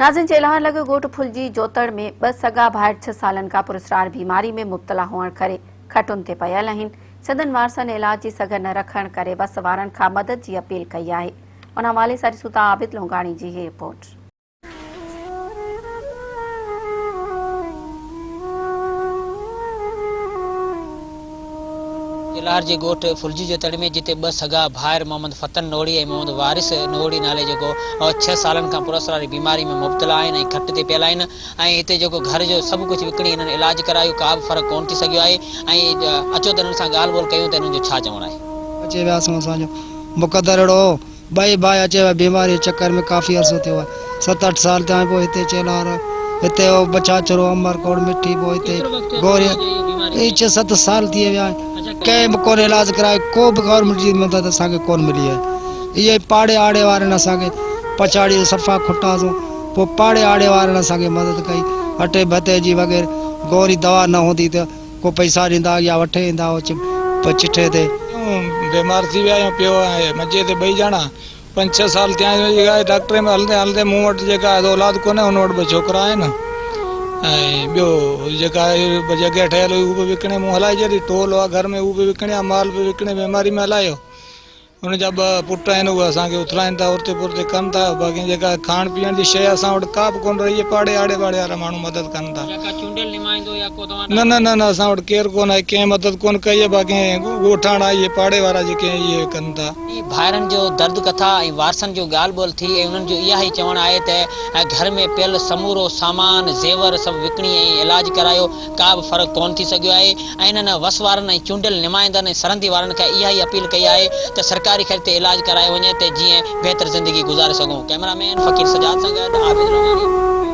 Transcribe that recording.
ناظرين چيلهار لڳ ڳوٺ ڦلجي جوتڙ ۾ ٻه سڳا ڀائر ڇهه سالن کان پراسرار بيماري ۾ مبتلا هئڻ ڪري کٽن تي پيل آهن، سندن وارثن علاج جي سگهه نه رکڻ ڪري وس وارن کان مدد جي اپيل ڪئي آهي. ان حوالي سان ڏسون ٿا عابد لونگاڻي جي هي رپورٽ. چيلهار جي ڳوٺ ڦلجي جي تڙ ۾ جتي ٻه سڳا ڀائر محمد فتن نوڙي ۽ محمد وارث نوڙي نالي جيڪو ڇهه سالن کان پراسراري بيماري ۾ مبتلا آهن ۽ کٽ تي پيل آهن ۽ هتي جيڪو گهر جو سڀ ڪجهه وڪڻي هنن علاج ڪرايو ڪا به فرق ڪونه ٿي سگهيو آهي ۽ اچو ته هنن سان ڳالهه ٻولهه ڪيون ته هنن جو ڇا چوڻ آهي. اچي وياسون اسان جو مقدر اهڙو هو ٻئي ڀاء اچي ويا بيماري جي چڪر ۾ ڪافي عرصو ٿيو آهي ست اٺ سال ٿيا آهن پوء هتي چيلهار هتي هو ڇاڇرو امر ڪوٽ مٺي پوء هتي گوري اهي ڇهه ست سال ٿي ويا آهن ڪنهن به ڪونه علاج ڪرايو ڪو به گورنمينٽ جي مدد اسان کي ڪونه ملي آهي اهي پاڙي آڙي وارن اسان کي پڇاڙي صفا کٽاسون پوء پاڙي آڙي وارن اسان کي مدد ڪئي اٽي ڀتي جي وغيره گوري دوا نه هوندي ته ڪو پئسا ڏيندا يا وٺي ايندا هئا چٺي تي. بيمار ٿي ويا آهيون پيو آهي منجي تي ٻئي ڄڻا پنج ڇهه سال ٿيا آهن جيڪا ڊاڪٽري ۾ هلندي هلندي مون وٽ جيڪا آهي اولاد ڪونهي ان وٽ ٻه ڇوڪرا آهن ۽ ٻيو جيڪا جڳهه ٺهيل هئي هو به وڪڻي مون هلائي ڇڏي ٽول هئا گهر ۾ هو به وڪڻيا مال به وڪڻي بيماري ۾ هلايو ان جا ٻه پٽ آهن اهي اسان کي اٿلائين ٿا ارتي پرتي ڪن ٿا باقي جيڪا کائڻ پيئڻ جي شيء اسان وٽ ڪا به ڪونه رهي آهي پاڙي آڙي پاڙي وارا ماڻهو مدد ڪن ٿا يا ڪا چونڊيل نمائندو يا ڪو توهان نه نه نه نه اسان وٽ ڪير ڪونه آهي ڪنهن مدد ڪونه ڪئي آهي باقي ڳوٺاڻا اهي پاڙي وارا جيڪي آهن اهي ڪن ٿا. ڀائرن جو درد ڪٿا ۽ وارثن جو ڳالهه ٻولهه ٿي ۽ انهن جو اها ئي چوڻ آهي ته گهر ۾ پيل سمورو سامان زيور سڀ وڪڻي ۽ علاج ڪرايو ڪا به فرق ڪونه ٿي سگهيو آهي ۽ انهن وس وارن ۽ چونڊيل نمائندن ۽ سرندي وارن کان اها ئي اپيل ڪئي آهي ته سرڪاري خرچ تي علاج ڪرايو وڃي ته جيئن بهتر زندگي گذاري سگهون. ڪئميرا مين فقير سجاد سان گڏ عابد لغاري.